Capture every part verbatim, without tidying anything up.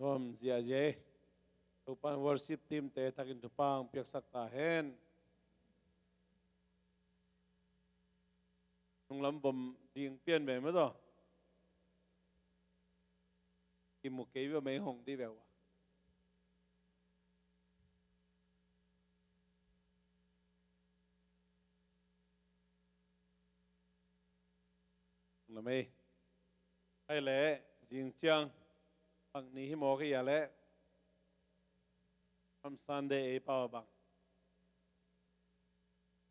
Nuam ziahziah ei. Topa'n worship team te thakin thupha hong piaksak ta hen. Nunglam vom zing pian ve maw taw. Kimu kei ve, mei hong dih ve ua. Nunglam ei. Hai leh zing ciang bang ni hi maw ka hia leh? Palm Sunday ei pau a bang.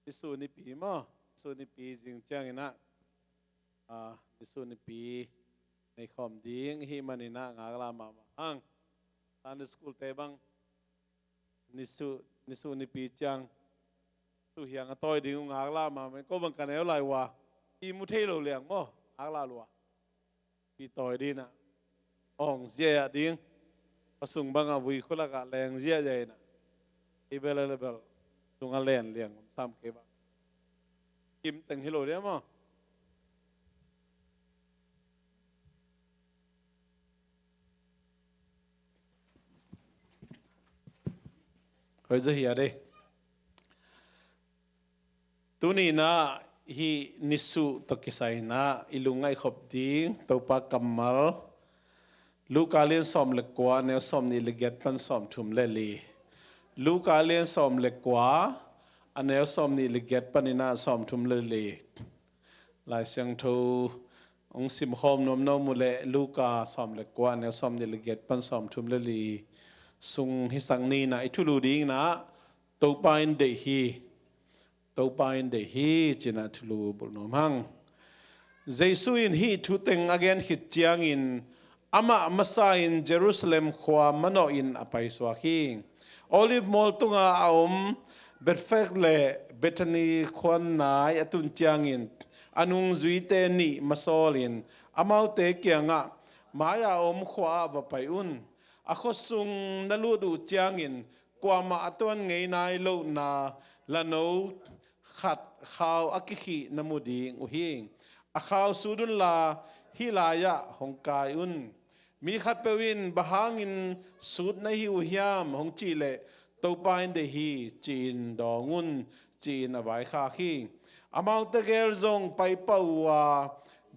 Nisuh nipi maw? Nisuh nipi zing ciangin ah, ah, nisuh nipi nei khawm ding i hih manin ah ngaklah mahmah hang. Sunday school te bang nisuh, nisuh nipi ciang suhiang a tawi ding uh ngaklah mahmah. Ko bang ka neu lai ua, i mu thei lo liang maw, ngaklah lua. Pi tawi ding ah, ong ziah ding. Pasung bang a vui khulak ah leng ziahziah in ah, i bel a le bel sung a len liang sam kei bang. Kim teng hi lo liang maw. Hoi zaw hi a dei. Tuni in ah hih nisuh tawh kisai in ah i lungngaih khop ding Topa kammal, Luka lian sawm le kua, a neu sawm nih le giat pan sawm thum le li. Luka lian sawm le kua, a neu sawm nih le giat panin ah sawm thum le li. Lai Siangtho hong simkhawm nuam nuam uh leh Luka sawm le kua, a neu sawm nih le giat pan sawm thum le li sung hisak ni in ah i thulu ding in ah, Topa in deih hi. Topa in deih hi, ci-in ah thulu bulh nuam hang. Jesu in hih thu teng a gen khit ciangin amah masa in Jerusalem khua manawh in a paisuak hi. Olive mual tunga a om Bethphage le Bethany khuan nai a tun ciangin a nungzuite nih masawl in amaute kiangah, "Mai-a om khua-ah va pai un. A khuasung na lut uh ciangin kuamah a tuan ngei nai lohna lano khat khau a kikhih na mu ding uh hi. A khau sut unla hih lai-ah hong kai un. Mi khatpeuh in, 'Bang hangin sut na hi uh hiam?' hong cih leh, 'Topa in deih hi,' ci-in dawng un," ci-in a vaikhak hi. Amaute gel zong paipah uh a,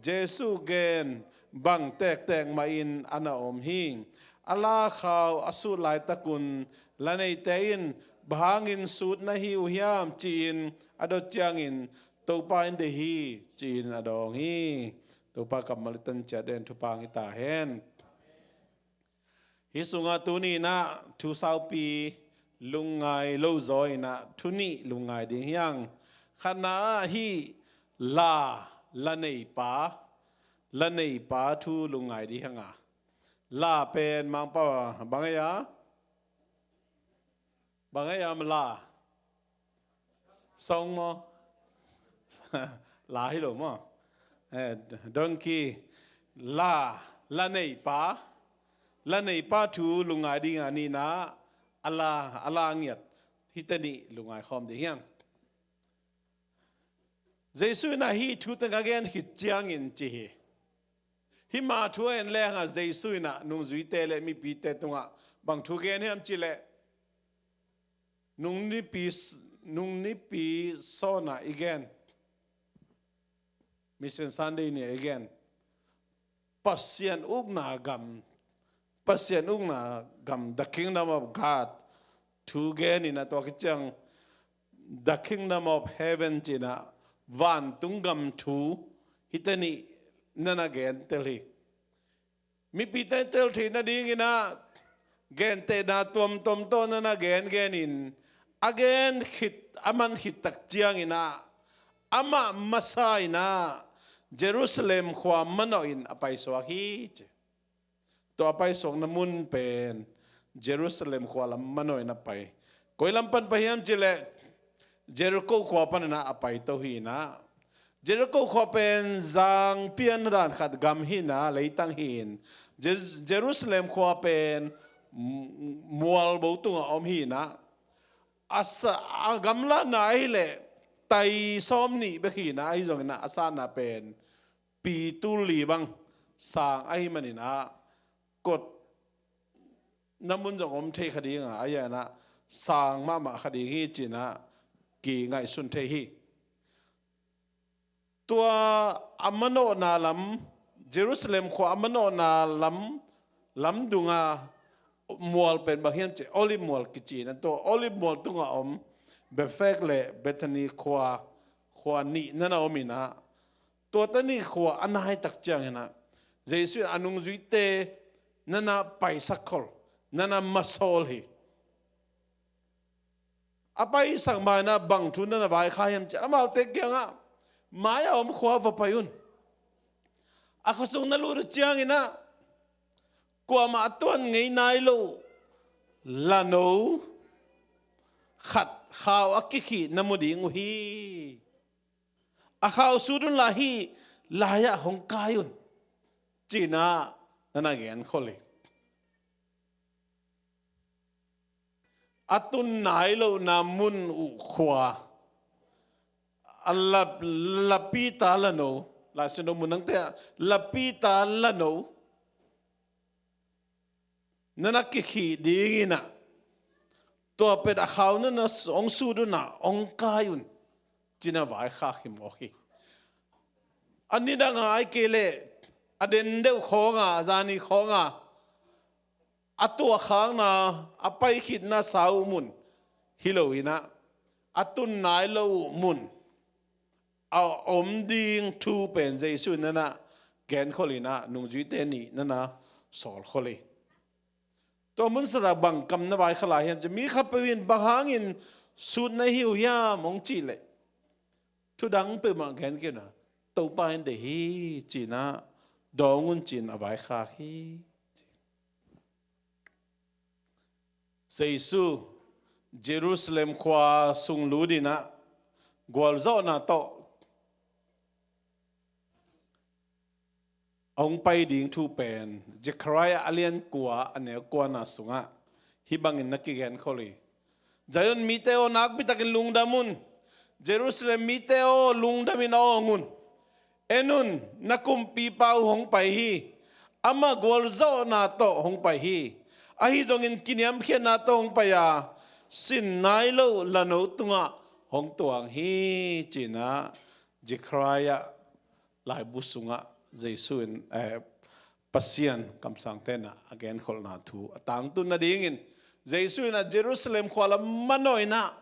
Jesu gen bang tektek mahin a na om hi. A la khau a sut laitakun la neite in, "'Bang hangin sut na hi uh hiam?' ci-in a dot ciangin, 'Topa in deih hi,' ci-in a dawng hi." Topa kammal i tan ciat den thupha hong hi ta hen. Hih sungah tuni in ah thu saupi lungngai lo zaw in ah thu nih lungngai ding hi hang. Khatna ah hih la, la neipa, la neipa thu lungngai ding hi hang a. La pen Mangpau ah bang ei a? Bang ei a, la? Song maw? La hi lo maw? Eh, donkey. La, la neipa. La neipa thu lungngai ding a, nihna a la, a la ngiat. Hihte nih lungngai khawm ding hi hang. Jesu in ah hih thu teng a gen khit ciangin ci hi. Hih ma thu a en leng ah Jesu in ah nungzuite le mipite tungah bang thu gen hiam cih leh, nung nipi, nung nipi sawn ah i gen, Mission Sunday ni ah i gen, Pasian ukna gam, Pasian ukna gam, the kingdom of God thu gen in ah, tua khit ciang the kingdom of heaven ci-in ah vantung gam thu hihte nih na na gen tel hi. Mipite tel theih nading in ah gentehna tuamtuam tawh na na gengen in, a gen khit, a man khit tak ciangin ah amah masa in ah Jerusalem khua manawh in a paisuak hi ci. Tua a paisuakna mun pen Jerusalem khua lam manawh in a pai. Koi lam pan pai hiam cih leh Jericho khua panin ah a paito hi in ah. Jericho khua pen zang pian dan khat gam hi in ah, leitang hi in, Je-, Jerusalem khua pen m-, mual bo tungah om hi in ah. A sa-, a gamlatna ahih leh tai sawm nih bek hi in ah, ahi zongin ah a satna pen pi tul li bang sang ahih manin ah, kot, na mun zong om thei kha ding a, a hianah sang mahmah kha ding hi cinah kingaihsun thei hi. Tua a manawhna lam, Jerusalem khua a manawhna lam, lam dunga mual pen bang hiam cih, Olive mual kici na, tua Olive mual tungah om Bethphage le Bethany khua, khua nih nana om inah, tua tani khua a nai tak cianginah Jesu in a nungzuite nana paisak khol, nana masawl hi. A paisak ma inah bang thu nana vaikha hiam cih, amaute kiangah, mai a om khua va pai un. A khuasung na lut uh cianginah kuamah a tuan ngei nai lo lano khat khau a kikhih na mu ding uh hi. A khau sut unla hih lai-ah hong kai un, cinah nana genkhol hi. A tun nai lohna mun uh khua, a lap, lapita lano, Lai Siangtho mun nangte ah lapita lano nana kikhih dinginah, tua pen a khau nana s-, hong sut unah hong kai un, cinah vaikhak hi mawk hi. A nidanga ai kei leh a den deuh khawnga, a zani khawnga, a tuahkhakna, a paikhitna sa uh mun hi lo inah, a tun nai lo uh mun a om ding thu pen Jesu in nana genkhol inah nungzuite nih nana sawlkhol hi. Tua mun sanah bang kam na vaikha lai hiam cih, mi khatpeuh in bang hangin sut na hi uh hiam hong cih leh, thu dang peuhmah gen kei unah, Topa in deih hi cinah dawng un cin a vaikhak hi. Jesu Jerusalem khua sung lut inah gualzawhna tawh a hong pai ding thu pen Zekhariah a lian kua, a neu kuana sungah hih bangin na kigenkhol hi. Zion mite aw, nakpitakin lungdam un. Jerusalem mite aw, lungdamin awng un. En un, na kumpipa uh hong pai hi. Amah gualzawhna tawh hong pai hi. Ahi zongin kiniamkhiatna tawh hong pai a, sin nai lo lano tungah hong tuang hi, cinah Zekhariah laibu sungah Jesu in, eh, Pasian kamsangte inah a genkholhna thu a tangtun nadingin, Jesu inah Jerusalem khua lam manawh inah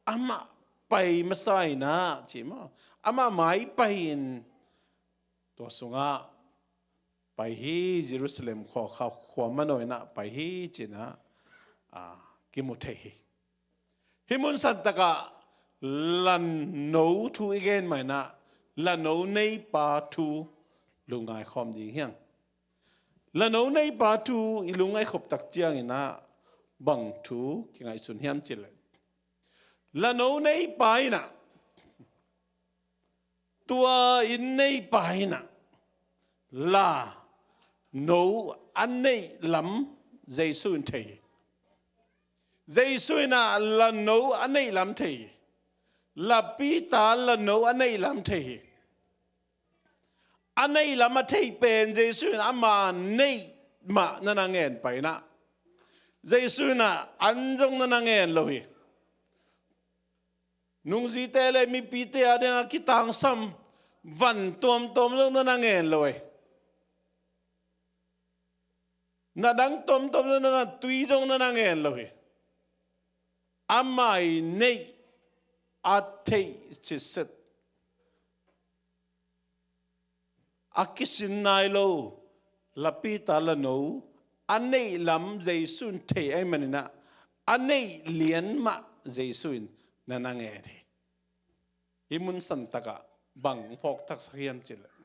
amah pai masa inah ci maw, amah mai pai-in tua sungah pai hi, Jerusalem khua, khua, khua manawh inah pai hi cinah, ah, kimu thei hi. Hih mun santakah lano thu i gen mah inah, lano neipa thu lungngai khawm ding hi hang. Lano neipa thu i lungngai khop tak cianginah bang thu kingaihsun hiam cih leh, lano neipa inah, tua inn neipa inah lano a neih lam Jesu in thei hi. Jesu inah lano a neih lam thei hi. Lapita lano a neih lam thei hi. A neih lam a thei pen Jesu in ama neih mah nana ngen pai inah, Jesu inah an zong nana ngen lo hi. Nungzuite le mipite a dingah kitangsam van tuamtuam zong nana ngen lo hi. Na dang tuamtuam zong nana, tui zong nana ngen lo hi. Amah i neih a theih sitset, a kisin nai lo lapita lano a neih lam Jesu in thei ahih maninah, a neih lian mah Jesu in nana ngen hi. Hih mun santakah bang phawk thaksak hiam cih leh,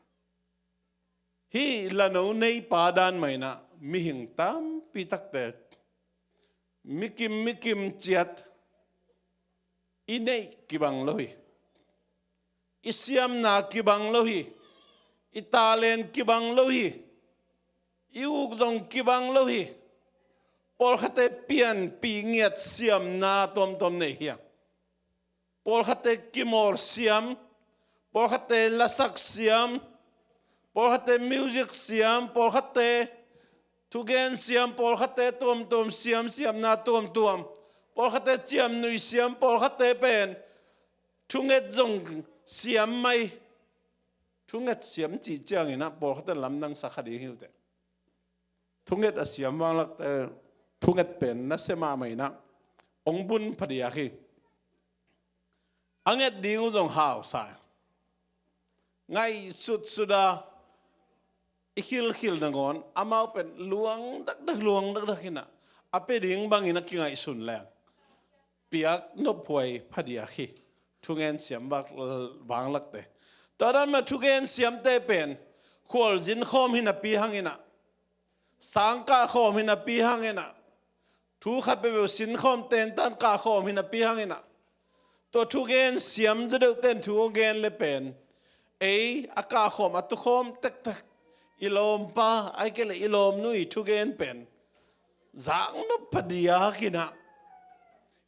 hih lano neipa dan mah inah mihing tampi takte, mikim mikim ciat, i neih kibang lo hi. I siamna kibang lo hi. I talent kibang lo hi. I uk zong kibang lo hi. Pawlkhatte pianpih ngiat siamna tuamtuam nei hi hang. Pawlkhatte kimawl siam, pawlkhatte lasak siam, pawlkhatte music siam, pawlkhatte Thugen siam, pawlkhatte tuamtuam siam, siamna tuamtuam, pawlkhatte ciamnuih siam, pawlkhatte pen thunget zong siam mai. Thunget siam cih ciangin ah pawlkhatte lamdang sa kha ding hi uh teh. Thunget a siam vanglakte, thunget pen nasia mahmah in ah hong bun phadiak hi. A nget ding uh zong hausa, ngaihsutsut a i khilkhil nangawn amau pen luang dakdak, luang dakdak hi in ah, a pia ding bangin a kingaihsun leng piak nophuai phadiak hi. Thugen siam vak-, vanglakte. Tua dan mah thugen siamte pen khualzin khawm hi napi hangin ah, sang kah khawm hi napi hangin ah, thu khat peuhpeuh sin khawm, tentan kah khawm hi napi hangin ah, tua thugen siam zaw deuhte in thu a gen le pen ei a kah khawm, a tu khawm tektek, i lawmpa, ahih kei leh i lawmnu i thugen pen zaknop phadiak in ah,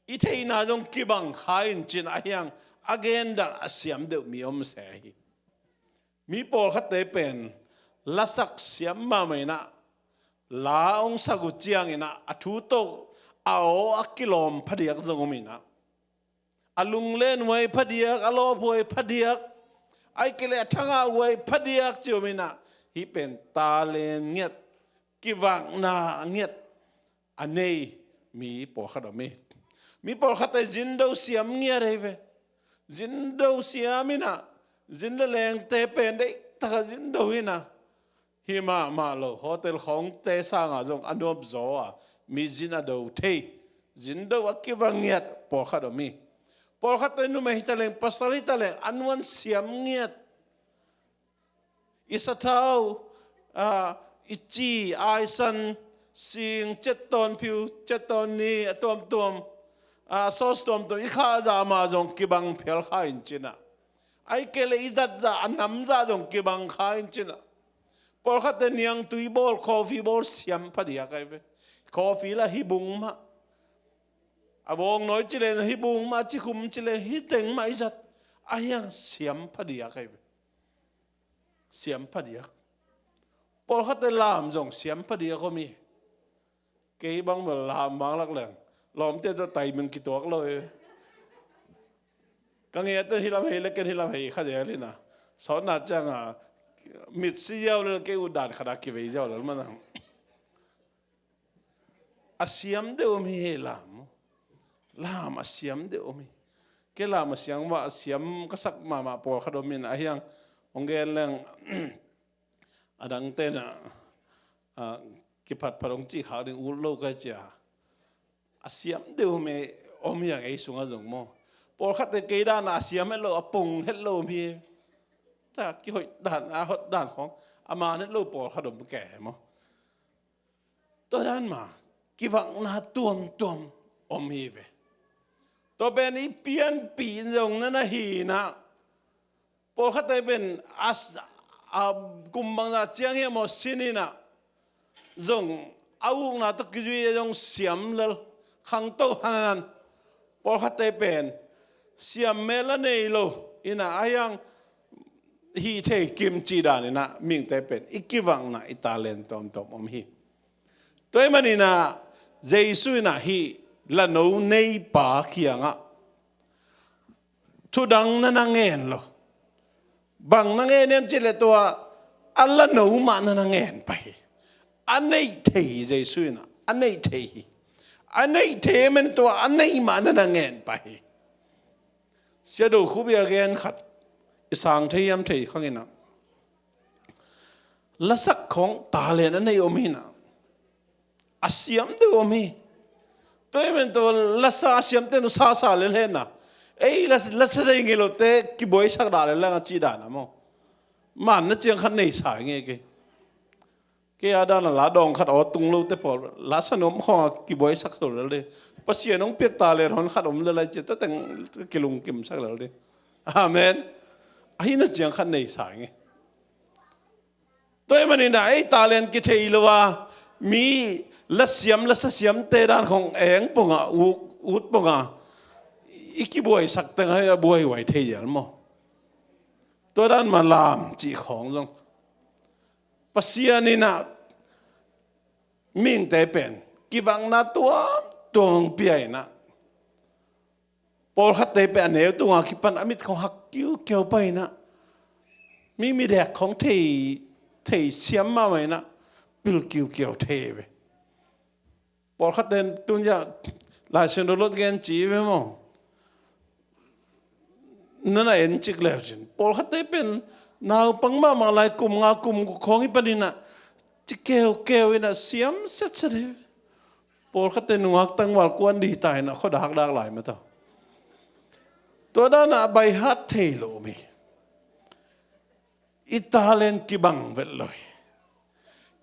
i theihna zong kibang kha in cin, a hiang a gen dan a siam deuh mi om se hi. Mi pawlkhatte pen lasak siam mahmah in ah, la hong sak uh ciangin ah a thu tawh a aw a kilawm phadiak zong om in ah, a lunglenhuai phadiak, a lawphuai phadiak, ahih kei leh a thangahhuai phadiak ci om in ah, hih pen talent ngiat, kivakna ngiat a nei mi pawlkhat om hi. Mi pawlkhatte zindo siam ngiat hi ve. Zindo siam in ah, zin le lengte pen deihtak a zindo hi in ah, hi mahmah lo, hotel khawngte sangah zong a nuam zaw a, mi zin a do thei, zindo a kivak ngiat pawlkhat om hi. Pawlkhatte numei hi taleng, pasal hi taleng, a nuan siam ngiat. I sathau, a, i ci, aisan, sing, cettawn phiu, cettawn ni, a tuamtuam, a, sauce tuamtuam i khah zah mah zong kibang phial kha in cin ah, ahih kei leh i zat zah, a nam zah zong kibang kha in cin ah, pawlkhatte niangtui bawl, coffee bawl siam phadiak ahi ve. Coffee lah hih bung mah, a bawngnawi ci leng hih bung mah, a cikhum ci leng hih teng mah i zat, a hiang siam phadiak ahi ve. Siam phadiak. Pawlkhatte lam zong siam phadiak om hi. Kei bang bel lam vanglak leng lawmte tawh timing kituak lo hi. Ka ngeite hih lam hei le ken hih lam hei kha zel hi in ah, sawtna ciangah mitsi ziau le kei ut dan khat a kivei ziau lel manang. A siam deuh om hi, hei lam. Lam a siam deuh om hi. Kei lam a siam, a siam ka sak mahmah pawlkhat om in ah, a hiang hong gen leng, a dangte in ah, a, kiphatphat hong cih khak ding ut lo ka hi cia. A siam deuh om hi, om hi hang ei sungah zong maw. Pawlkhatte kei dan a siam het lo, a pong het lo om hi. Ta kihoih dan, a hot dan khawng a man het lo pawlkhat om kei maw. Tua dan mah kivakna tuamtuam om hi ve. Tua pen i pianpih zong na na hi in ah, pawlkhatte pen a s-, a kum bangzah ciang hiam aw sin in ah, zong a ukna tawh kizui a zong siam lel, khangto hanan. Pawlkhatte pen siam mel a nei lo in ah, a hiang hih thei kim cih dan in ah, mihingte pen i kivakna, i talent tuamtuam om hi. Tua ahih manin ah Jesu in ah hih lano neipa kiangah thu dang na na ngen lo. Bang na ngen hiam cih leh tua a lano mah na na ngen pah hi. A neih thei hi Jesu in ah, a neih thei hi. A neih thei ahih manin tua a neih mah na na ngen pah hi. Sia Do Khup i a gen khat i sang thei hiam thei khang in ah, lasak khawng talent a nei om hi in ah, a siam deuh om hi. Tua ahih manin tua lasa a siamte nu sasa lel hen ah, ei, las-, lasa dei ngei lote kibuaisak dah lel leng a cih dan ah maw. Man na ciang khat nei sa ngei kei. Kei a dan a la dawng khat aw tung lote pawl, lasa nuam khawng a kibuaisak so lel dei. Pasian hong piak talent hon khat om lel lai cia, tua teng kilungkimsak lel dei. Amen. Ahi na ciang khat nei sa ngei. Tua ahih manin ah ei talent kithei lo a, mi lasiam, lasa siamte dan khawng eng pong a, ut, ut pong a, i kibuaisak teng a buaihuai thei zel maw. Tua dan mah lam cih khawng zong Pasian in ah Mihingte pen kivakna tuamtuam hong pia inah, pawlkhatte pen a neu tunga kipan a mit khong hak kiukiau pah inah, mi midek khong thei, thei siam mahmah inah, pil kiukiau thei ve. Pawlkhatte tun zia Lai Siangtho lot gen ci ve maw? Nana en cik leu cin, pawlkhatte pen naupang mahmah lai, kum nga kum guk khong hi paninah ci keukeu inah siam setset hi. Pawlkhatte nungak tangval kuan di ta inah khuadakdak lai mataw. Tua danah baihat thei lo mi. I talent kibang vet lo hi.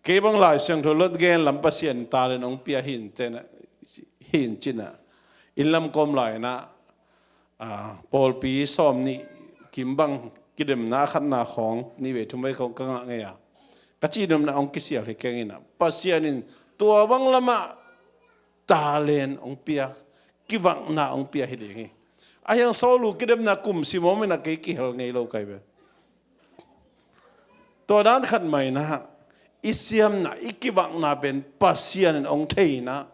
Kei bang Lai Siangtho lot gen lam Pasian talent hong pia hi inteh, hi in cinah, inn lam kawm lai inah, ah, pawlpi sawm nih kim bang kidemna khatna khawng nih vei thum vei khawng ka ngah ngei a, ka cihnopna hong kisial hi keng inah, Pasian in tua bang lamah talent hong pia, kivakna hong pia hi ding hi. A hiang Saul uh kidemna kum sim om inah kei kihel ngei lo kai ve. Tua dan khat mah inah, i siamna, i kivakna pen Pasian in hong thei inah,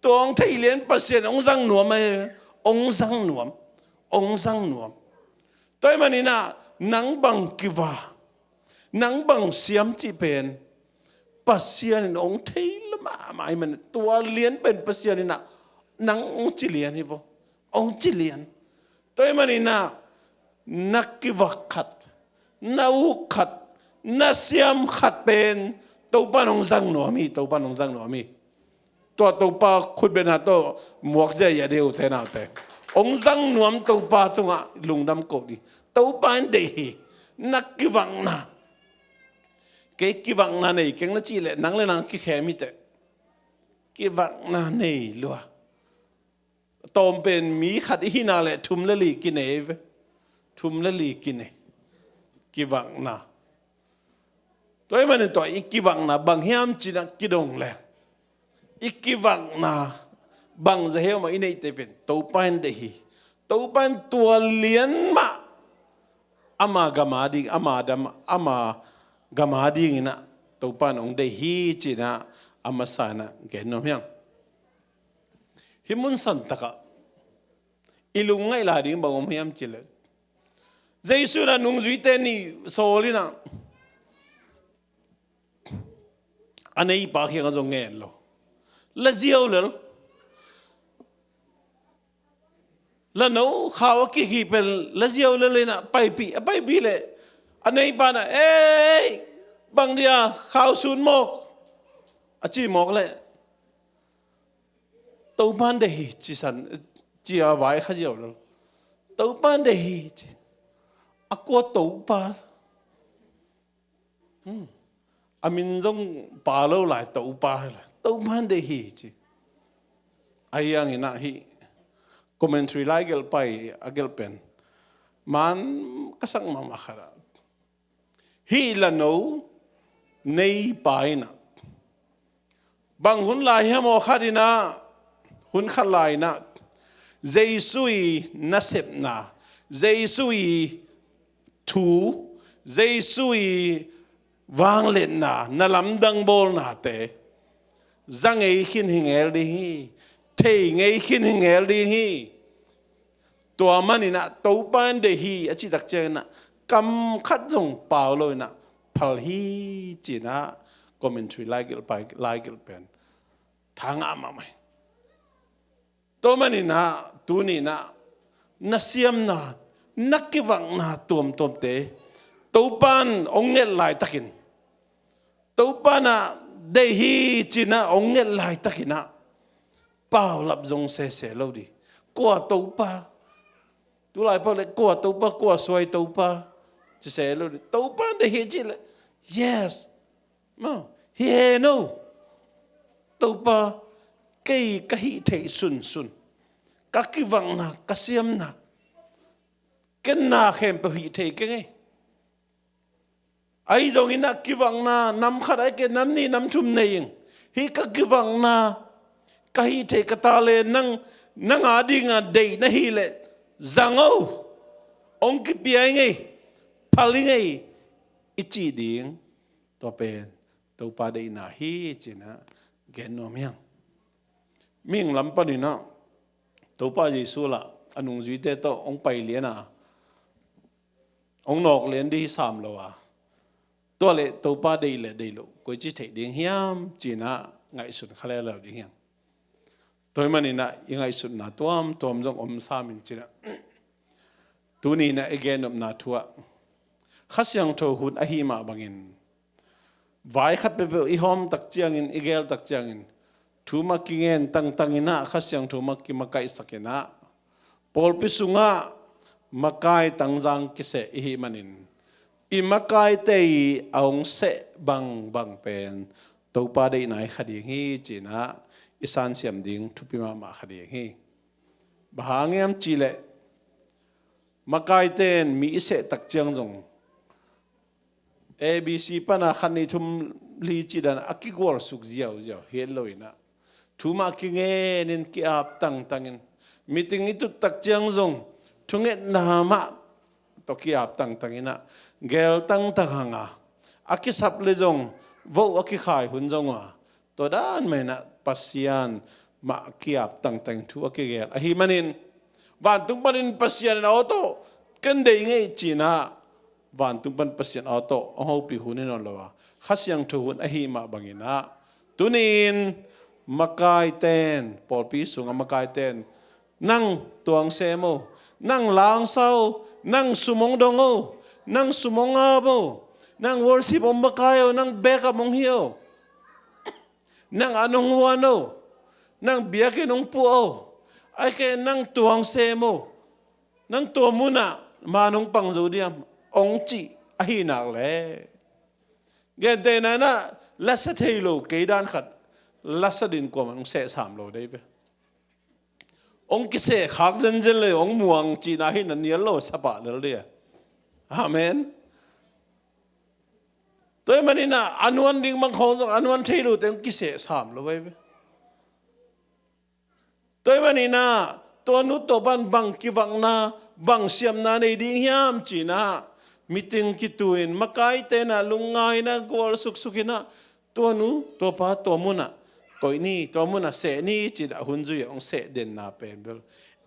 tua hong thei lian Pasian in hong zang nuam, hong zang nuam, hong zang nuam. Tua ahih maninah nang bang kiva, nang bang siam cih pen Pasian in hong thei lo mahmah ahih manin tua lian pen Pasian inah nang hong ci lian hi vo. Hong ci lian. Tua ahih maninah na kivak khat, na uk khat, na siam khat pen Topa in hong zang nuam hi, Topa in hong zang nuam hi. Tua Topa khutbetna tawh muakzia i a dei ute naute, hong zang nuam Topa tungah lungdam ko dih. Topa in deih hi. Na kivakna, kei kivakna nei keng na cih leh nang le nang kikhem hi teh. Kivakna nei lua. Tawm pen mi khat i hihna leh thum le li kinei ve. Thum le li kinei. Kivakna. Tua ahih manin tua i kivakna bang hiam cinah kidong leh, i kivakna bang za hiam ah i neihte pen Topa in deih hi. Topa in tua lian mah ama gam a ding, ama dam, ama gam a ding inah Topa in hong deih hi cinah a masa inah gen nuam hiang. Hih mun santakah i lungngaih lai ding bang om hiam cih leh, Jesu inah nungzuite nih sawl inah a neipa kiangah zong ngen lo. La ziau lel. La no khau a kik hi pen la ziau lel inah paipih, a paipih leh a neipa inah, "Ei, bang dia khau sun mawk?" a ci mawk leh, "Topa in deih hi," ci san, ci a vai kha ziau lel. "Topa in deih hi," ci. "A kua Topa?" Hmm. A min zong pha lo lai, Topa hi lai. "Topa in deih hi," ci. Ahi hang inah hih commentary laigelhpa i a gelh pen man ka sak mahmah khat ah, hih la no neipa inah bang hun lai hiam aw khat inah, hun khat lai inah Jesu i nasepna, Jesu i thu, Jesu i vangliatna, na lamdang bawlnate za ngei khin hi ngel ding hi. Thei ngei khin hi ngel ding hi. Tua man inah Topa in deih hi a cih tak ciang inah kam khat zong pau lo inah phal hi cinah commentary laigelhpa, laigelh pen tha ngah mahmah hi. Tua man inah tuni inah na siamna, na kivakna tuamtuamte Topa in hong nget laitakin, Topa inah deih hi cinah hong nget laitakin ah paulap zong sese lo dih. Kua Topa? Tulai pau leh kua Topa, kua suai Topa ci se lo dih. Topa in deih hi cih leh, yes. Maw, hi hen aw. Topa, kei ka hih theih sunsun, ka kivakna, ka siamna, ken na khempeuh hih thei keng ei. Ahi zongin ah kivakna nam khat ahih kei leh nam nih nam thum nei ing. Hih ka kivakna, ka hih theih ka talent nang, nang a dinga deih na hih leh zang aw. Hong kipia ing ei, phal ing ei, i cih ding. Tua pen Topa deihna hi cinah gen nuam hiang. Mihing lam panin ah Topa Jesu lah a nungzuite tawh hong pai lian a, hong nawk lian ding hi sam lo a, tua leh Topa deih le deih loh koici theih ding hiam ci-in ah ngaihsun kha leuleu ding hiang. Tua ahih manin ah i ngaihsutna tuamtuam zong om sam in ci-in ah, tuni-in ah i gen nopna thu ah Kha Siangtho hun ahih mah bangin, vai khat peuhpeuh i hawm tak ciangin, i geel tak ciangin, thu mah kingen tangtang in ah, Kha Siangtho mah kimakaihsak in ah, pawlpi sungah makai tangzang kiseh i hih manin, i makaite i a hong seh bangbang pen Topa deihna hi kha ding hi ci-in ah i sansiam ding thupi mahmah kha ding hi. Bang hang hiam cih leh makaite in mi i seh tak ciang zong A B C pan a khat nih thum li cih dan a kigualsuk ziauziau hi lo in ah, thu mah kingen in ki-ap tangtang in, meeting i tut tak ciang zong thungetna mah tawh ki-ap tangtang in ah, geel tangtang hang a, a kisap leh zong vote a kikhai hun zong a, tua dan mah in ah Pasian mah ki-ap tangtang, thu a kigeel ahih manin, vantung panin Pasian in a aw tawh ken deih ing ei ci-in ah, vantung pan Pasian a aw tawh hong hopih hun hi nawn lo a, Kha Siangtho hun ahih mah bangin ah, tuni-in makaite in, pawlpi sungah makaite in, nang tuang sem o, nang langsa o, nang sum hong dong o, nang sum hong ap o, nang worship hong makai o, nang backup hong hi o, nang an hong huan o, nang biakinn hong puah o, ahih kei leh nang tuang sem o, nang tua munah man hong pang zo diam, hong cih ahih nak leh, gentehna in ah, lasa thei lo kei dan khat lasa ding kuamah hong seh sam lo dei ve. Hong kiseh khak zenzen leh hong muang cihna hi, na nial lo, sa pah lel ding a. Amen. Tua ahih manin ah a nuan ding bang khawng zong a nuan thei lote hong kiseh sam lo ahi ve. Tua ahih manin ah tua nu tua pa in bang kivakna, bang siamna nei ding hiam ci-in ah, meeting kitu in makaite in ah lungngai in ah, gualsuksuk in ah, tua nu tua pa tua munah koih ni, tua munah seh ni ci-in ah hun zui a hong seh denna pen bel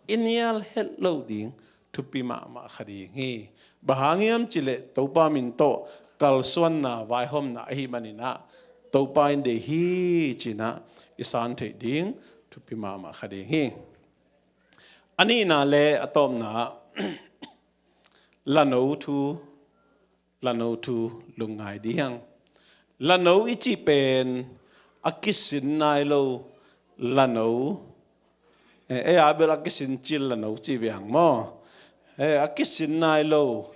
i nial het lo ding thupi mahmah kha ding hi. Bang hang hiam cih leh Topa min tawh kalsuanna, vaihawmna ahih manin ah, Topa in deih hi ci-in ah i san theih ding thupi mahmah kha ding hi. A nihna leh a tawpna ah, lano thu, lano thu lungngai ding hi hang. Lano i cih pen a kisin nai lo lano, eh, ei a bel a kisin cil lano ci ve hang maw. Eh, a kisin nai lo,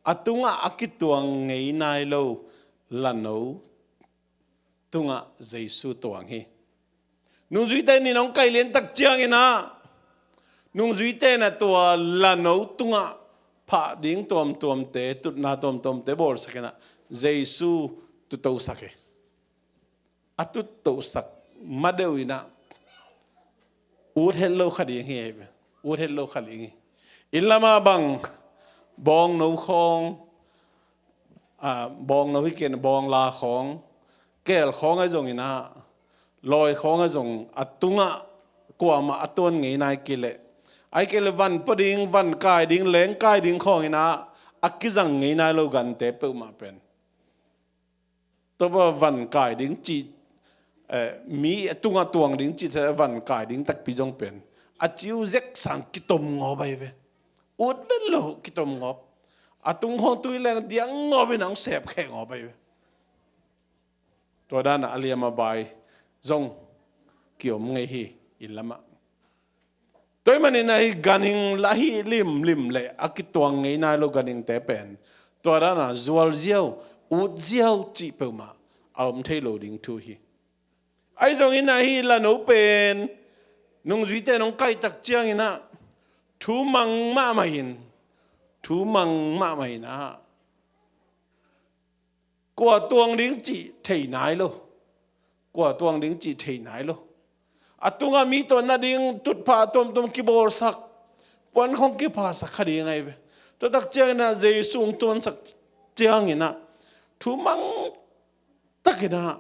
a tungah a kituang ngei nai lo lano tungah Jesu tuang hi. Nungzuite in hong kai lian tak ciangin ah, nungzuite in ah tua lano tungah phah ding tuamtuamte, tutna tuamtuamte bawlsak in ah, Jesu tutosak hi. A tutosak madeuh in ah, ut het lo kha ding hi, ut het lo kha ding hi. Inn lamah bang, bawngno khawng, ah, bawngno hi kei leh bawngla khawng, keel khawng ahi zongin ah, lawi khawng ahi zong, a tungah kuamah a tuan ngei nai kei leh, ahih kei leh van pua ding, van kai ding, leng kai ding khawngin ah a kizang ngei nai lo gante peuhmah pen, tua bang van kai ding cih, eh, mi a tungah tuang ding cih, van kai ding takpi zong pen a ciu zek sang kitom ngawp ahi ve. Ut vet lo, kitom ngawp. A tung khawng tui leng diang ngawp in ah hong sep khek ngawp ahi ve. Tua dan ah a liam a bai zong kiom ngei hi, inn lamah. Tua ahih manin ah hih ganhing lah hih limlim leh a kituang ngei nai lo ganhingte pen, tua dan ah zual ziau, ut ziau cih peuhmah a om thei lo ding thu hi. Ahi zongin ah hih lano pen nungzuite in hong kaih tak ciangin ah, thu mang mahmah in, thu mang mahmah in ah, kua tuang ding cih thei nai lo. Kua tuang ding cih thei nai lo. A tungah mi tawh na ding tutphah tuamtuam kibawlsak, puan khawng kiphasak kha ding ahi ve. Tua tak ciangin ah Jesu hong tuansak ciangin ah, thu mang takin ah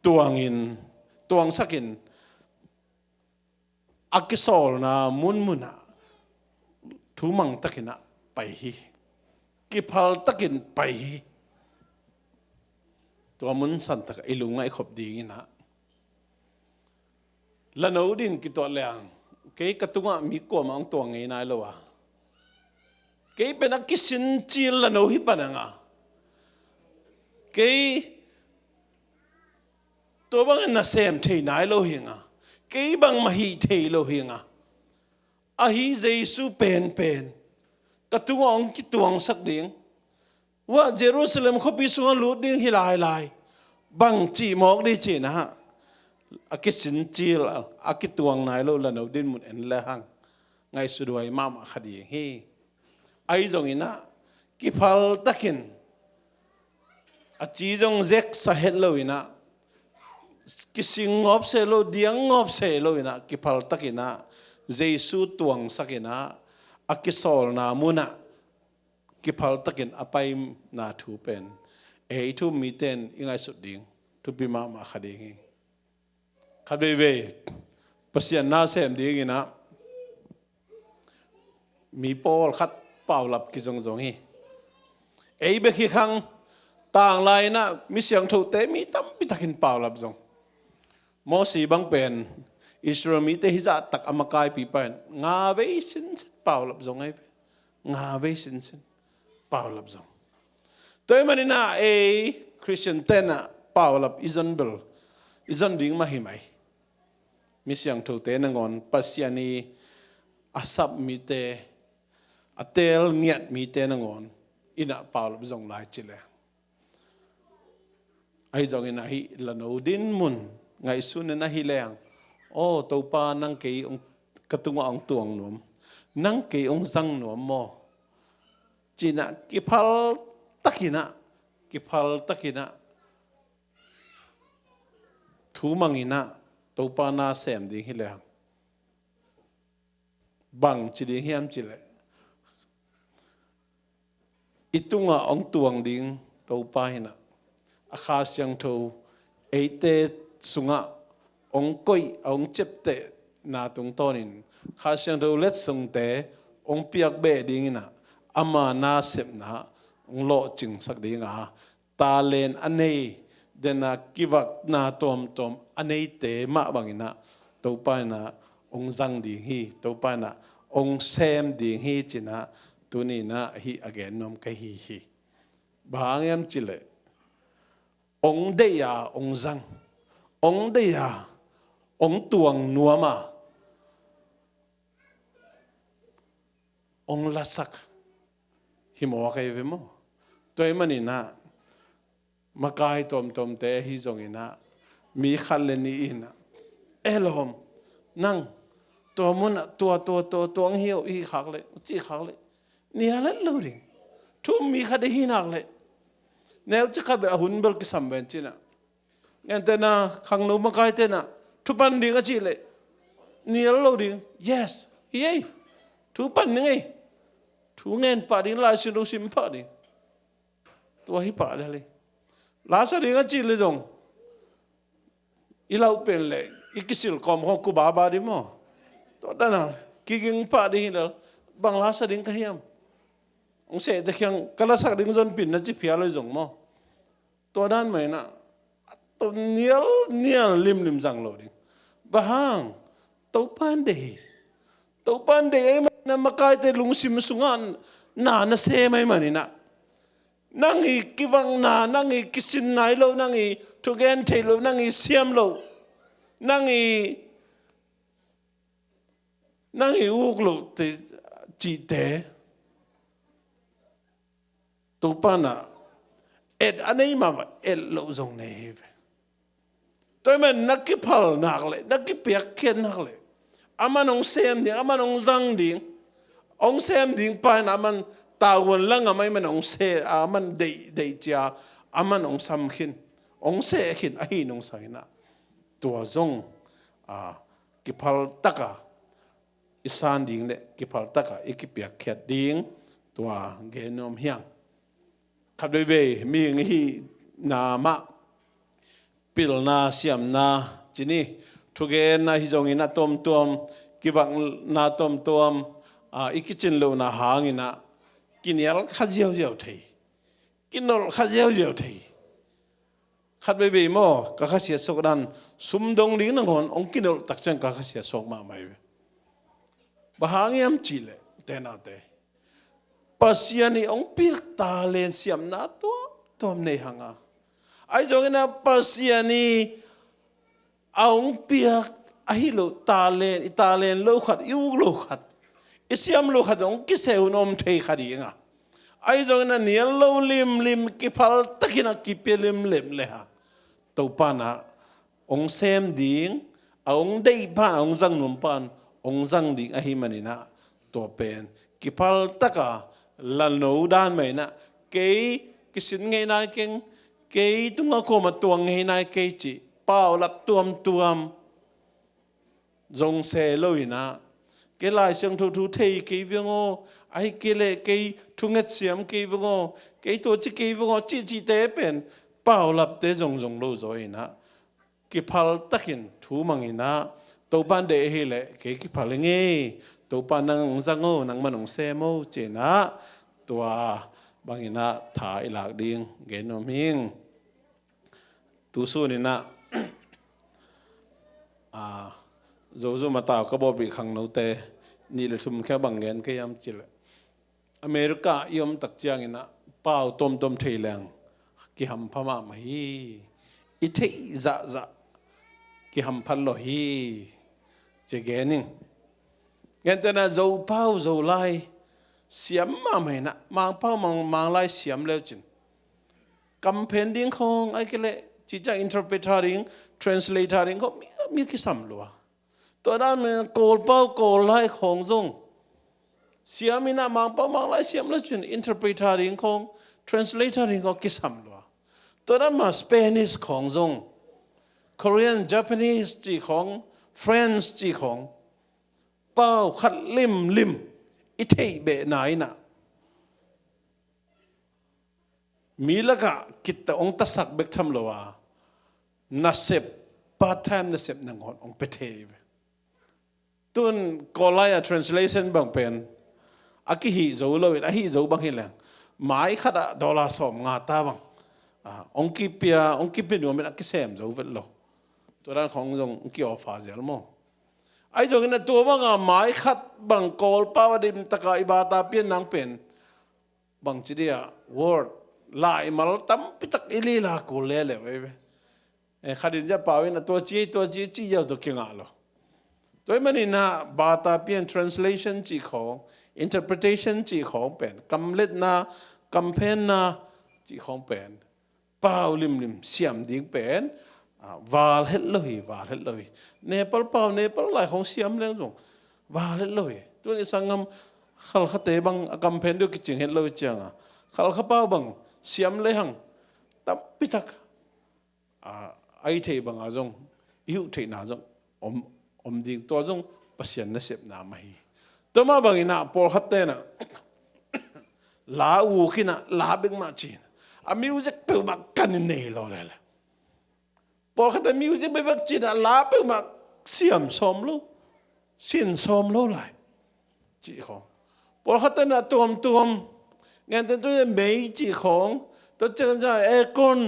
tuangin tuangsakin a kisawlna munmunah thumang takinah pai hi. Kiphal takin pai hi. Tua mun santakah i lungngaih khop dinginah lano din kituah leng kei ka tungah mi kuamah hong tuang ngei nai lo a, kei pen a kisin cil lano hi pananga, kei tua bangin na sem thei nai lo hinga, kei bangmah hih thei lo hinga, ahi Jesu penpen ka tungah hong kituangsak ding. Wah, Jerusalem khuapi sungah lut ding hi lailai. Bang cih mawk dih cinah a kisin cil a kituang nai lo lano din mun en le hang ngaihsuthuai mahmah kha ding hi. Ahi zonginah kiphal takin a ci zong zeksa het loinah kising ngawp se lo, diang ngawp se loinah kiphal takinah Jesu tuangsakinah a kisawlna munah kiphal takin a paina thu pen ei thu um mite in i ngaihsut ding thupi mahmah kha ding hi. Khat veivei Pasian na sem dinginah mi pawlkhat paulap kizongzong hi. Ei bek hi khang, tanglai inah mi siangthote mi tampi takin paulap zong. Mosi bang pen Israel mite hizahtak a makaipipa in nga vei sinsin paulap zong ahi ve. Nga vei sinsin paulap zong. Tua ahih maninah ei Khristian tenah paulap i zon bel i zon ding mah hi mai. Mi siangthote nangawn, Pasian i a sap mite, a teel ngiat mite nangawn inah paulap zong lai ci le. Ahi zongin ahi lano din mun ngaihsun in ahi leng, aw Topa, nang kei hong, ka tungah hong tuang nuam, nang kei hong zang nuam maw? Cinah kiphal takinah, kiphal takinah thu manginah Topa na sem ding hi leng bang ci ding hiam cileh, i tungah hong tuang ding Topa hinah a Kha Siangtho eite sungah hong koih, a hong ciaptehna tungtawnin Kha Siangtho letsongte hong piak beh dinginah ama nasepna hong lawhcingsak dinga, talent a nei, dena kivakna tuamtuam a neite mah banginah Topa inah hong zang ding hi, Topa inah hong sem ding hi cinah tuninah hih a gen nuam ka hi hi. Bang hang hiam cileh, hong deih a hong zang, hong deih a hong tuang nuam a hong lasak hi mawk ahi ve maw? Tua ahih maninah makai tuamtuamte ahi zonginah mi khat le nih inah, e lawm, nang tua munah tua tua tua tua hong hi uh, i khak leh, cih khak leh nia let lo ding. Thu um mi khat i hi nak leh neuci khat beh a hun bel kisam ven cinah, gentehna khangno makai tenah thu pan ding a cih leh nial lo ding. Yes, hi ei. Thu pan ding ei. Thu ngen pah ding, Lai Siangtho sim pah ding. Tua hi pah lel hi. Lasa ding a cih leh zong i lauh pen leh i kisil kawm khawng ku baba ding maw? Tua dana kiging pah ding hi lel. Bang lasa ding ka hiam? Hong sehte khiang ka lasak ding zonpin na ci phial hi zong maw? Tua dan mah inah a ton nial nial limlim zang lo ding. Bang hang? Topa in deih hi. Topa in deih ahih maninah makaite lungsim sungah na na sem ahih maninah, nang i kivakna, nang i kisin nai lo, nang i thugen theih lo, nang i siam lo, nang i, nang i uk loh te, cihte Topa inah et a nei mahmah, et loh zong nei hi ve. Tua ahih manin na kiphal nak leh, na kipiakkhiat nak leh, aman hong sem ding, aman hong zang ding. Hong sem ding pa in aman tavuan la ngam ahih manin hong se, aman deih, deih cia, aman hong sam khin, hong seh khin ahi nung sanginah tua zong a kiphal taka i san ding le kiphal taka i kipiakkhiat ding tua gen nuam hiang. Khat veivei mihing i hihna mah pilna siamna ci ni, thugenna hi zongin a tuamtuam, kivakna tuamtuam, a, i kicin lohna hangin ah kinial kha ziauziau thei, kinolh kha ziauziau thei. Khat veivei maw, ka khasiat suak dan, sum dong ding nangawn hong kinolh tak ciang ka khasiat suak mahmah hi ve. Bang hang hiam cih leh, te naute, Pasian i hong piak talent siamna tuamtuam nei hang a, ahi zongin ah Pasian i a hong piak ahi lo talent, i talent lo khat, i uk lo khat, i siam lo khat zong hong kiseh hun om thei kha ding a, ahi zongin a nial lo limlim, kiphal takin a kipia limlim le ha, Topa in ah hong sem ding, a hong deih pan, a hong zang nuam pan hong zang ding ahih manin ah, tua pen kiphal taka lano dan mah in ah, kei kisin ngei nai keng, kei tungah kuamah tuang ngei nai kei cih paulap tuamtuam zong se lo in ah, kei Lai Siangtho thu thei kei veng aw, ahih kei leh kei thunget siam kei veng aw, kei tua ci kei veng aw, cihcihte pen paulapte zongzong lo zaw in ah, kiphal takin thu mang in ah, Topa in deih ahih leh kei kiphal hi ngei, Topa nang hong zang o, nangman hong sem o, ci in ah, tua bangin ah tha i lak ding gen nuam hing. Tu sun in ah, a, Zozum a tau ka bawlpih khangnote nih le thum khia bang gen ka hiam cih leh, America i om tak ciangin ah pau tuamtuam thei leng kihampha mahmah hi. I theih zahzah kihampha lo hi, ci gen ing. Gentehna Zopau Zolai siam mahmah in ah, Mangpau Mang, Manglai siam leucin, kamphen ding khawng, ahih kei leh cih ciang interpreter ding, translator ding khawng mi, mi kisam lua. Tua dan mah Kawlpau Kawllai khawng zong siam in ah, Mangpau Manglai siam leucin interpreter ding khawng, translator ding khawng kisam lua. Tua dan mah Spanish khawng zong, Korean, Japanese cih khawng, French cih khawng, pau khat limlim i theih behna in ah, mi lakah kitta hong tasak bek tham lo a, nasep, part time nasep nangawn hong pia thei ve. Tun Kawllai a translation bang pen a kihih zo lo in, a hih zo bang hi leng, mai khat ah dollar sawmnga ta bang, a, hong kipia, hong kipia nuam in a kisem zo vet lo. Tua dan khawng zong hong ki-offer zel maw. Ahi zongin a tua bang a mai khat bang Kawlpau a dim taka i bata pian nang pen, bangci dia, word, laimal tampi tak i lila kul leleu ei ve. Eh, khat in zia pau in a tua ci, tua ci, ci ziau tawh kingah lo. Tua ahih manin ah bata pian translation cih khawng, interpretation cih khawng pen, kamletna, kamphenna cih khawng pen, pau limlim siam ding pen, ah, val het lo hi, val het lo hi. Nepal pau, Nepal lai khawng siam leng zong val het lo hi. Tun i sanggam Khalkhate bang a kamphen deuh kicing het lo hi ciang a, Khalkha pau bang siam lehang tampi tak, a, a i theih bang a zong, i huh theihna zong om, om ding, tua zong Pasian nasepna mah hi. Tua mah bangin ah pawlkhat ten ah la uk in ah, la bek mah ci-in a, music peuhmah kan in nei lo lele. Pawlkhat a music bekbek ci-in a, la peuhmah siam sawm lo, sin sawm lo lai cih khawng. Pawlkhat in a tuamtuam, gentehna tu mei cih khawng, tua ciang ciang aircon,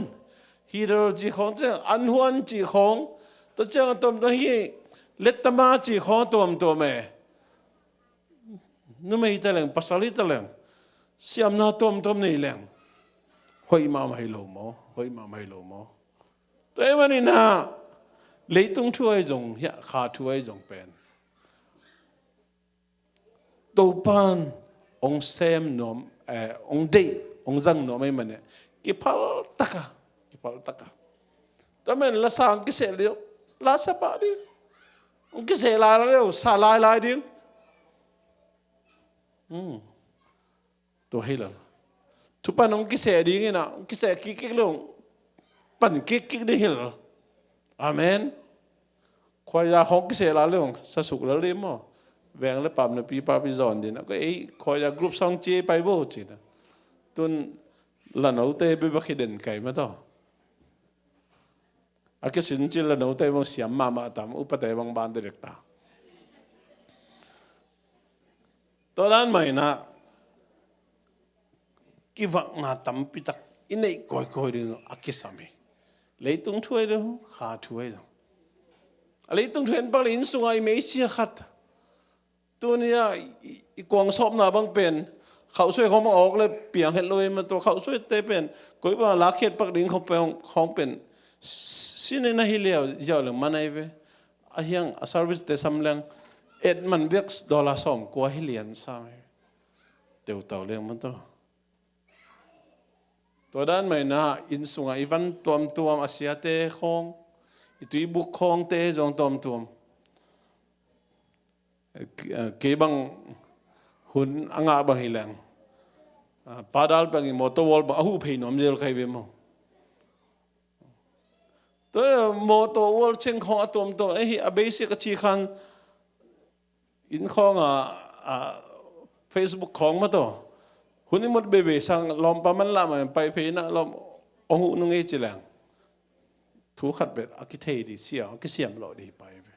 heater cih khawng, tua ciang anhuan cih khawng, tua ciang a tuamtuam hi, lettama cih khawng tuamtuam e. Numei hi ta leng, pasal hi ta leng, siamna tuamtuam nei leng, hoih mahmah hi lo maw, hoih mahmah hi lo maw. Tua ahih manin ah leitung thu ahi zong, hiah kha thu ahi zong pen, Topa'n hong sem nuam, eh, hong deih, hong zang nuam ahih manin kiphal taka, kiphal taka. Tua manin lasa hong kiseh leh, lasa pah ding. Hong kiseh lai lai leh, sa lai lai ding. Hmm. Tua hi lo. Thupha hong kiseh ding in ah, hong kiseh kikkik leh, pan kikkik ding hi lo. Amen. Khuaia khawng kiseh lai leh, sa suk lel ding maw. Veng le pam le pi pa pi zawn ding in ah, ei khuaia group song ci ei pai bo ci-in ah. Tun lanote bebek hi den kai mah tawh. A kisin cil la note bang siam mahmah tam, upate bang ban te dek ta. Tua dan mah inah kivakna tampi tak i neih kawikawi ding a kisam hi. Leitung thu ahi deuh, kha thu ahi zong. A leitung thu en pak le inn sungah i meisia khat. Tuni-ah i, i, i kuang sawpna bang pen khauhsuai khawng bang awk le piang het lo ei mah tua khauhsuaite pen koi bang lakkhiat pak ding khawng pen, khawng pen sin in ahi liau ziau leng man ahi ve. A hiang a service te sam leng et man biak dollar sawm kua hi lian sam hi. Teutau leng mah tua. Tua dan mah inah inn sungah i van tuamtuam a siate khawng, i tuibuk khawngte zong tuamtuam. Kei bang hun a ngah bang hi leng, ah, padal bang i motor wall bang a huh phei nuam zel ka hi ve maw. Tua motor wall cheng khawng a tuamtuam ahi a basic a ci khan inn khawng a, a Facebook khawng mah tawh hun i mut bebe sang lawmpa man lah mah pai phei inah lawm ong huh nung ei ci leng thu khat bet a kithei di sia a kisiam lawh di pai ve.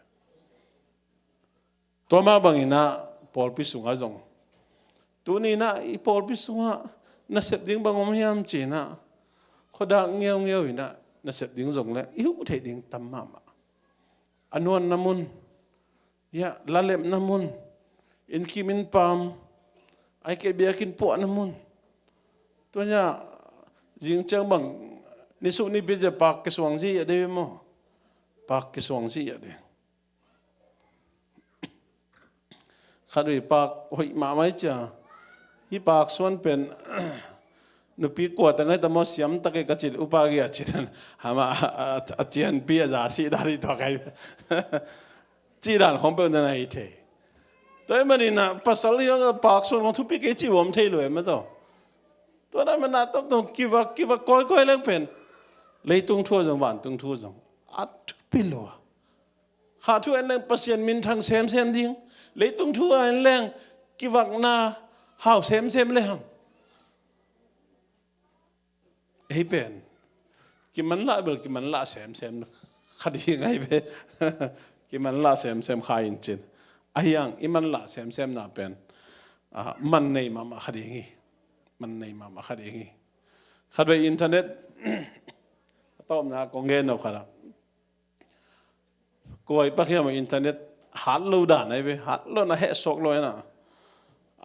Tua mah bang inah pawlpi sungah zong tuni inah i pawlpi sungah nasep ding bang om hiam ci inah khuadak ngeungeu inah nasep ding zong le i huh theih ding tam mahmah. A nuanna mun, ya, lalepna mun, innkim innpam, ahih kei biakinn puahna mun. Tua inah zing ciang bang nisuh nipi ciang pak kisuang zia ding maw. Pak kisuang zia ding. Khat vei pak hoih mahmah hi cia. Hih pak suan pen nupi kua ta ngai ta maw siam ta kei ka ci le upa gei a ci dan. Hama a, a, a cianpi a za si dan hi tua kai. Ci dan khawng peuh na hi thei. Tua ahih manin ah pasal hi a pak suan khawng thupi kei ci uam thei lo e mah tawh. Tua dan mah na tawmtawm kivak, kivak kawikawi leng pen leitung thu a zong vantung thu a zong a thupi lo a. Kha thu en leng Pasian minthang semsem ding. Leitung thu a en leng kivakna hau semsem le hang. Ei pen kimanlah bel kimanlah semsem kha ding ahi ve. Kimanlah semsem kha in cin. Ahi hang i manlah semsemna pen, ah, man nei mahmah kha ding hi. Man nei mahmah kha ding hi. Khat vei internet a tawpna kong gen nop khat ah. Kua i pak hiam a internet hat lo dan ahi ve, hat lo na heh suak lo ina.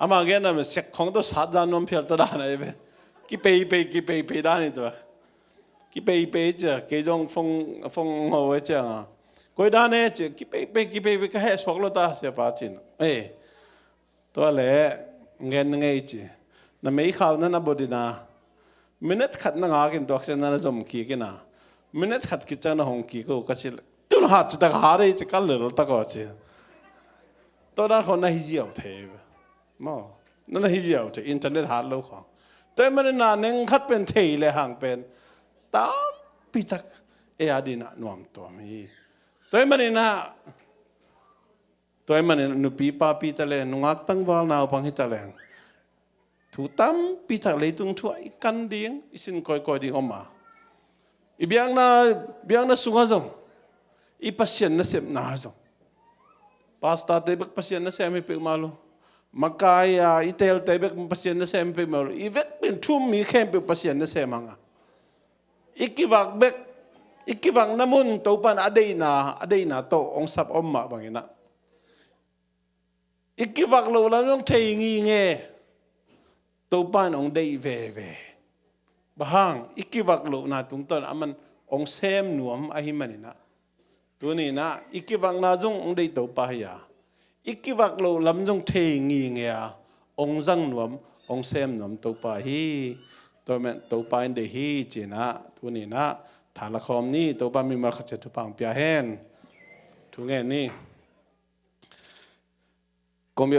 Ama gen na sek khong to sat dan nuam phial ta dan ahi ve. Kipeipei, kipeipei dan hi tua. Kipeipei cia, kei zong phone, phone ho e cia nga. Koi dan e cia, kipeipei, kipeipei ka heh suak lo ta cia pa cin. Eh. Tua le ngen ngei ci. Na meikhau na na bawdina. Minute khat na ngakin tuak ciang na na zom kikina. Minute khat kicang na hong kiko ka ci. Tun hat ci tak hat ei ci ka lel tak aw ci. Tua dan khawng na hi ziau thei. Maw. Na na hi ziau thei. Internet hat lo khawng. Tua ahih manin na neng khat pen thei le hang pen. Tampi tak. E a dina nuam tuam hi. Tua ahih manin na Tua ahih manin nupi papi ta leng, nungak tangval naupang hi ta leng. Thu tampi tak leitung thu ah i kan ding, i sin kawikawi ding om a. I biakna, biakna sungah zong, i Pasian nasepna ah zong. Pastor te bek Pasian nasem hi peuhmah lo. Makai a, i telte bek Pasian nasem hi peuhmah lo. I vekpi in thu-um mi khempeuh Pasian nasem hang a. I kivak bek, i kivakna mun Topa in a deihna, a deihna tawh hong sap om mah bangin ah. I kivak loh lam zong thei nginge, Topa in hong deih veve. Bang hang, i kivak lohna tungtawn aman hong sem nuam ahih manin ah. Tuni in ah, i kivakna zong hong deih Topa hi a. I kivak loh lam zong thei nginge a, hong zang nuam, hong sem nuam Topa hi. Tua ahih manin Topa in deih hi ci-in ah, tuni in ah, tha la khawm ni, Topa mimal khat ciat thupha hong pia hen. Thu ngen ni. Kong